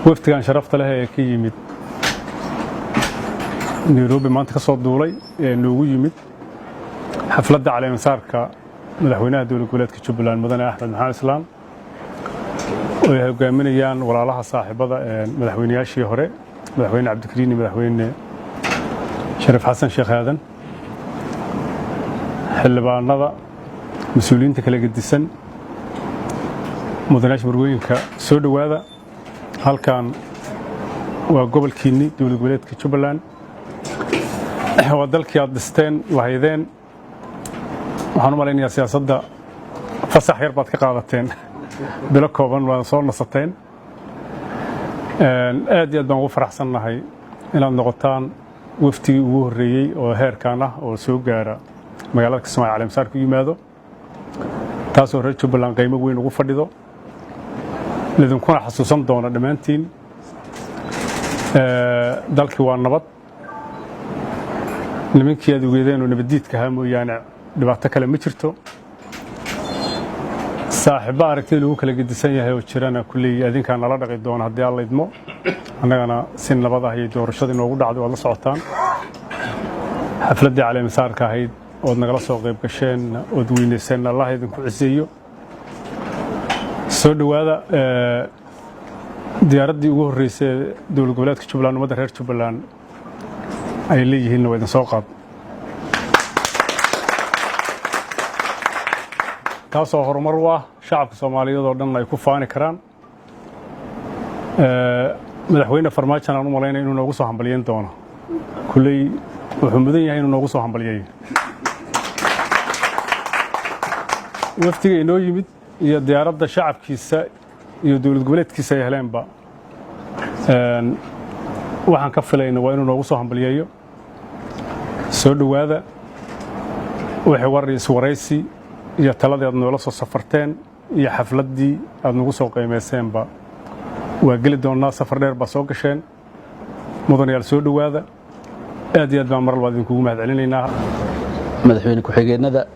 Wafdigan sharafta leh ee ka yimid Nairobi maanta ka soo duulay ee noogu yimid xafladda caleemasaarka madaxweynaha dowlad goboleedka Jubbaland, mudane Axmed Maxamed Islaam, oo ay hogaaminayaan walaalaha saaxiibada ee madaxweynayaashii hore, Madaxweyne Cabdikariin iyo Madaxweyne Shariif Xasan Sheekh Aadan, xildhibaanada, mas-uuliyiinta kala gedisan, mudanayaasha, marwooyinka, soo dhowaada. Halkan waa gobolkiinni, dowlad goboleedka Jubbaland, waa dalkii aad dhisteen, lahaydeen. Waxaan u malaynayaa siyaasadda fasax yar baad ka qaadateen, bilo kooban waad soo nasateen. Aad iyo aad baan ugu faraxsannahay inaad noqotaan waftigii ugu horreeyey oo heerkan ah oo soo gaara magaalada Kismaayo, caleemasaar ku yimaado, taasoo reer Jubbaland qiimo weyn ugu fadhido, idinkuna xasuusan doona dhammaantiin. Dalkii waa nabad. Nimankii aad ogeedeen oo nabaddiidka ahaa mooyaane, dhibaato kale ma jirto. Saaxiibba aragtida lagu kala gedisan yahay oo jirana kulley adinkaa nala dhaqi doona haddii Alla idmo. Annagana si nabad ah ayay doorashada inoogu dhacday, waad la socotaan. Xafladdii caleemasaarka ahayd ood nagala soo qayb gasheen ood weynayseen, Allah idinku ciseeyo. Soo dhowaada. Diyaaraddii ugu horreysay ee dowlad goboleedka Jubbaland, ummadda reer Jubbaland ay leeyihiinna waa idin soo qaad, taasoo horumar u ah shacabka Soomaaliyeed oo dhan ay ku faani karaan. Madaxweyne Farmaajan aan u malaynaya inuu noogu soo hambalyeyn doono. Kulley wuxuu mudan yahay inuu noogu soo hambalyeeyo wafdiga inoo yimid iyo diyaaradda shacabkiisa iyo dowlad goboleedkiisa ay heleenba. Waxaan ka filayna waa inuu noogu soo hambalyeeyo. Soo dhowaada. Wixii war iswaraysi iyo taladii aad noola soo safarteen iyo xafladdii aad nagu soo qiimayseenba waa geli doonnaa. Safar dheer baa soo gasheen. Mudanayaal, soo dhowaada. Aad iyo aad baan mar labaad idinkugu mahad celinaynaa. Madaxweyne ku-xigeenada,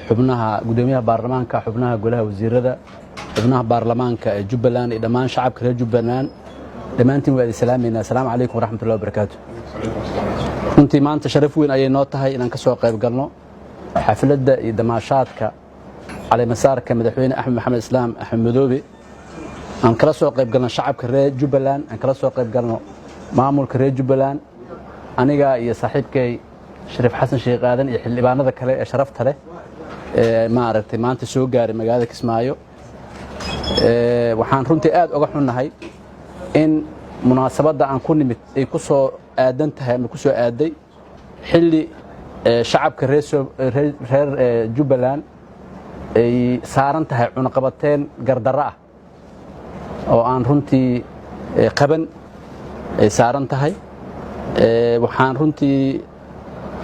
xubnaha guddoomiyaha baarlamaanka, xubnaha golaha wasiirada, xubnaha baarlamaanka ee Jubbaland iyo dhammaan shacabka reer Jubbaland, dhammaantiin waa idin salaamaynaa. Asalaamu calaykum waraxmatullahi wabarakaatu. Runtii maanta sharaf weyn ayay noo tahay inaan ka soo qayb galno xafladda iyo damaashaadka caleemasaarka Madaxweyne Axmed Maxamed Islaam, Axmed Madoobe. Aan kala soo qayb galno shacabka reer Jubbaland, aan kala soo qayb galno maamulka reer Jubbaland, aniga iyo saaxiibkay Shariif Xasan Sheekh Aadan iyo xildhibaanada kale ee sharafta leh ee maaragtay maanta soo gaaray magaalada Kismaayo. Waxaan runtii aad uga xunnahay in munaasabadda aan ku nimid ay ku soo aadan tahay ama ku soo aaday xilli shacabka reer Jubbaland ay saaran tahay cunaqabateen gardarro ah oo aan runtii qaban ay saaran tahay. Waxaan runtii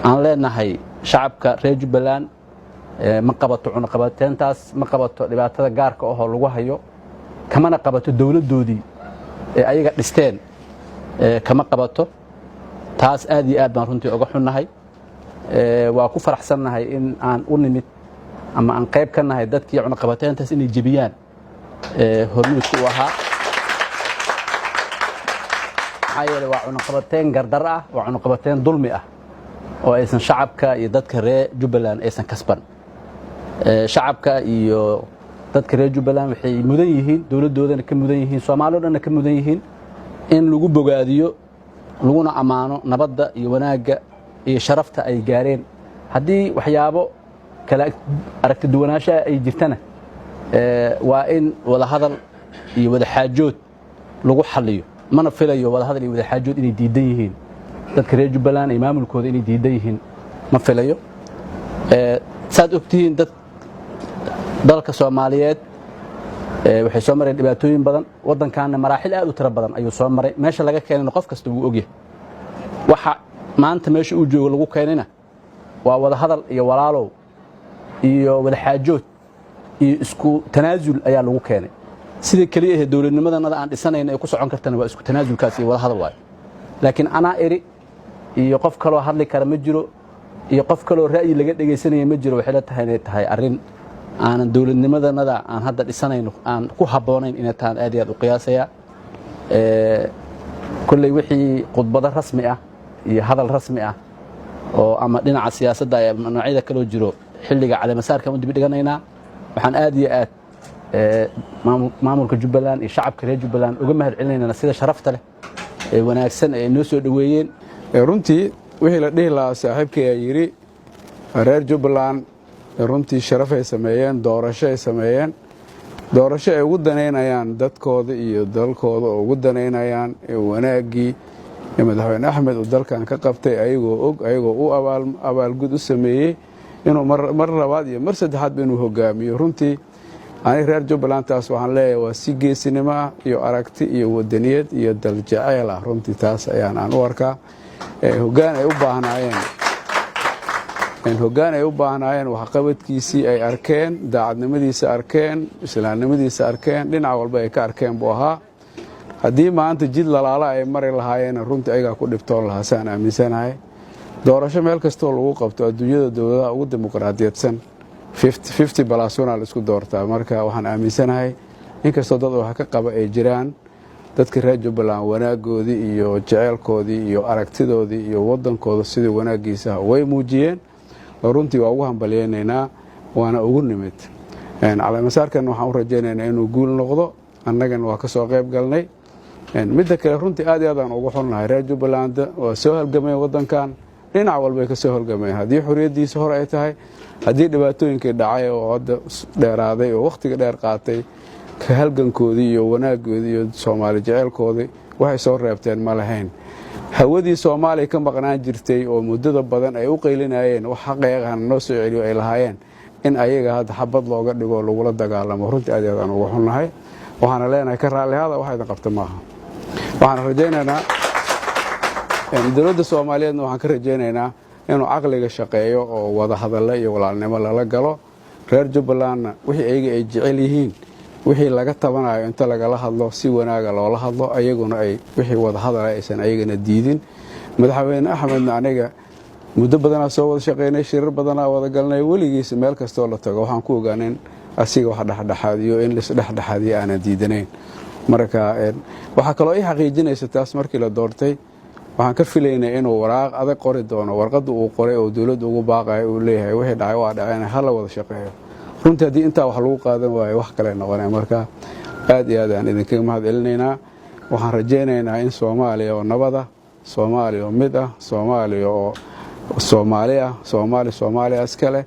aan leenahay shacabka reer Jubbaland ma qabato cunaqabateentaas, ma qabato dhibaatada gaarka ahoo lagu hayo, kamana qabato dowladdoodii. ee ayaga dhisteen kama qabato. Taas aad iyo aad baan runtii oga xunnahay. Waa ku faraxsannahay in aan u nimid ama aan qayb ka nahay dadkii cunaqabateyntaas inay jebiyaan hormuudka u ahaa, maxaa yeele waa cunaqabateyn gardar ah, waa cunaqabateyn dulmi ah oo aysan shacabka iyo dadka reer Jubbaland aysan kasban. Shacabka iyo dadka reer Jubbaland waxay mudan yihiin, dowladdoodana ka mudan yihiin, Soomaali o dhanna ka mudan yihiin, in lagu bogaadiyo laguna ammaano nabadda iyo wanaagga iyo sharafta ay gaareen. Haddii waxyaabo kala aragti duwanaanshaha ay jirtana, waa in wadahadal iyo wadaxaajood lagu xalliyo. Mana filayo wadahadal iyo wadaxaajood inay diidan yihiin dadka reer Jubbaland iyo maamulkooda, inay diidan yihiin ma filayo. Saad ogtihiin, dad dalka Soomaaliyeed waxay soo mareen dhibaatooyin badan. Waddankaanna maraaxil aad u tiro badan ayuu soo maray. Meesha laga keenayna qof kasta wuu ogyahay. Waxa maanta meesha uu joogo lagu keenayna waa wadahadal iyo walaalow iyo wadaxaajood iyo isku tanaasul ayaa lagu keenay. Sida keliya ahee dowladnimadanada aan dhisanayna ay ku socon kartana waa isku tanaasulkaas iyo wadahadal waayo. Laakiin anaa eri iyo qof kaloo hadli kara ma jiro iyo qof kaloo ra'yi laga dhegaysanaya ma jiro, waxay la tahay inay tahay arrin aanan dowladnimadanada aan hadda dhisanayno aan ku habboonayn inay tahaan aad iyo aad u qiyaasayaa. Kolley wixii khudbado rasmi ah iyo hadal rasmi ah oo ama dhinaca siyaasadda ama noocyada kaloo jiro, xilliga caleemasaarkaan u dib dhiganaynaa. Waxaan aad iyo aad maamulka Jubbaland iyo shacabka reer Jubbaland uga mahad celinaynaa sida sharafta leh ee wanaagsan ee noo soo dhoweeyeen. Runtii wixii la dhihi lahaa saaxiibkay ayaa yidhi. Reer Jubbaland runtii sharafay sameeyeen, doorasho ay sameeyeen, doorasho ay ugu danaynayaan dadkooda iyo dalkooda oo ugu danaynayaan wanaaggii madaxweyne Axmed uu dalkan ka qabtay, ayagoo og, ayagoo u abaalgud u sameeyey inuu mar labaad iyo mar saddexaadba inuu hogaamiyo. Runtii aniga reer Jubbaland taas waxaan leeyahay waa si geesinimo ah iyo aragti iyo wadaniyad iyo daljaceyl ah. Runtii taas ayaan aan u arkaa hoggaan ay u baahnaayeen, hoggaan ay u baahnaayeen, waxqabadkiisii ay arkeen, daacadnimadiisa arkeen, islaamnimadiisa arkeen, dhinac walba ay ka arkeen buu ahaa. Haddii maanta jid lalaala ay mari lahaayeenna, runtii ayagaa ku dhibtoon lahaa, saan aaminsanahay. Doorasho meel kastoo lagu qabto adduunyada, dowladaha ugu dimuqraadiyadsan, 50+1 la isku doortaa. Marka waxaan aaminsanahay, inkastoo dad wax ka qaba ay jiraan, dadka reer Jubbaland wanaagoodii iyo jeceelkoodii iyo aragtidoodii iyo waddankooda sidii wanaaggiisa way muujiyeen oo runtii waa ugu hambalyeynaynaa, waana ugu nimid. Caleemasaarkan waxaan u rajaynaynaa inuu guul noqdo. Annagana waa ka soo qayb galnay. Midda kale, runtii aad iyo aad aan ugu xunnahay, reer Jubbaland waa soo halgameen waddankan, dhinac walbay ka soo halgameen, haddii xorriyaddiisa hore ay tahay, haddii dhibaatooyinkii dhacay oo hadda dheeraaday oo wakhtiga dheer qaatay, ka halgankoodii iyo wanaaggoodii iyo Soomaali jeceelkoodii waxay soo reebteen ma lahayn. Hawadii Soomaaliya ka maqnaan jirtay oo muddada badan ay u qaylinayeen, wax xaqeeqana noo soo celiyo ay lahaayeen, in ayaga hadda xabad looga dhigo, lagula dagaalamo, runtii aad aad aan uga xunnahay. Waxaana leenahay ka raallihaada, wax idin qabta maaha. Waxaan rajaynaynaa dowladda Soomaaliyeedna, waxaan ka rajaynaynaa inuu caqliga shaqeeyo oo wada hadalla iyo walaalnimo lala galo. Reer Jubbalandna wixii ayaga ay jecel yihiin, wixii laga tabanayo inta lagala hadlo, si wanaaga loola hadlo, ayaguna ay wixii wada hadala aysan ayagana diidin. Madaxweyne Axmedna aniga muddo badanaa soo wada shaqaynay, shirar badanaa wada galnay. Weligiisa meel kastoo la tago waxaan ku ogaanayn asiga wax dhexdhexaadiyo, in laisdhexdhexaadiyo aanan diidanayn. Marka waxaa kaloo ii xaqiijinaysa taas, markii la doortay waxaan ka filaynay inuu waraaq adag qori doono. Warqadda uu qoray oo dowladda ugu baaqayo, uu leeyahay wixii dhacay waa dhaceen, hala wada shaqeeyo. Runtii haddii intaa wax lagu qaadan waayo, wax kale noqonay. Marka aad iyo aad aan idinkaga mahad celinaynaa. Waxaan rajaynaynaa in Soomaaliya oo nabada, Soomaaliya oo mid ah, Soomaaliya oo Soomaali ah, Soomaali Soomaaliya iskale,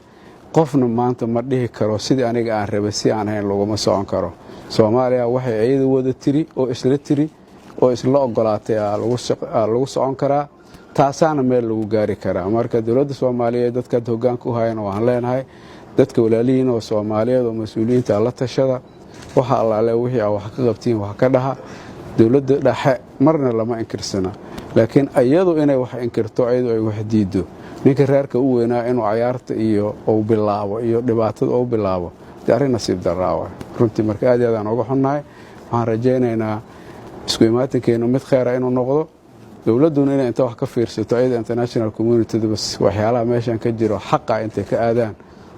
qofna maanta ma dhihi karo sidii aniga aan rabay si aan hayn laguma socon karo. Soomaaliya waxay iyada wada tiri oo isla tiri oo isla ogolaatay lagu socon karaa, taasaana meel lagu gaari karaa. Marka dowladda Soomaaliyeed, dadka hadda hoggaanka u hayana, waxaan leenahay dadka walaalihiin oo Soomaaliyeed oo mas-uuliyiinta la tashada. Waxa allaale wixii a wax ka qabtiin wax ka dhaha. Dowladda dhexe marna lama inkirsana, laakiin iyadu inay wax inkirto, iyadu ay wax diiddo, ninka reerka u weynaa inuu cayaarta iyo uu bilaabo iyo dhibaatada uu bilaabo, dee arrin nasiib darraa waay runtii. Marka aad iyo aad aan uga xunnahay. Waxaan rajaynaynaa Isku imaatinkeenu mid kheyra inuu noqdo, dowladduna inay inta wax ka fiirsato, ayada international community bas waxyaalaha meeshan ka jiro xaqa intay ka aadaan.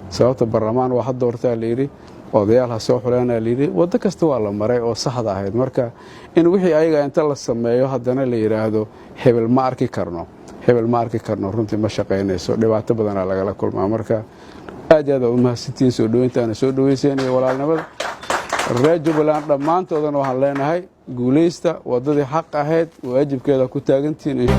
Sababta baarlamaan waa had doortaa layidhi, odayaal ha soo xuleena layidhi, waddo kasta waa la maray oo saxda ahayd. Marka in wixii ayaga inta la sameeyo haddana la yidhaahdo hebel ma arki karno, hebel ma arki karno, runtii ma shaqaynayso, dhibaato badanaa lagala kulmaa. Marka aad iyo aad aa u mahadsantihiin soo dhoweyntaana soo dhoweyseen iyo walaalnimada reer Jubbaland dhammaantoodana. Waxaan leenahay guulaysta, waddadii xaq ahayd waajibkeeda ku taagantihiin.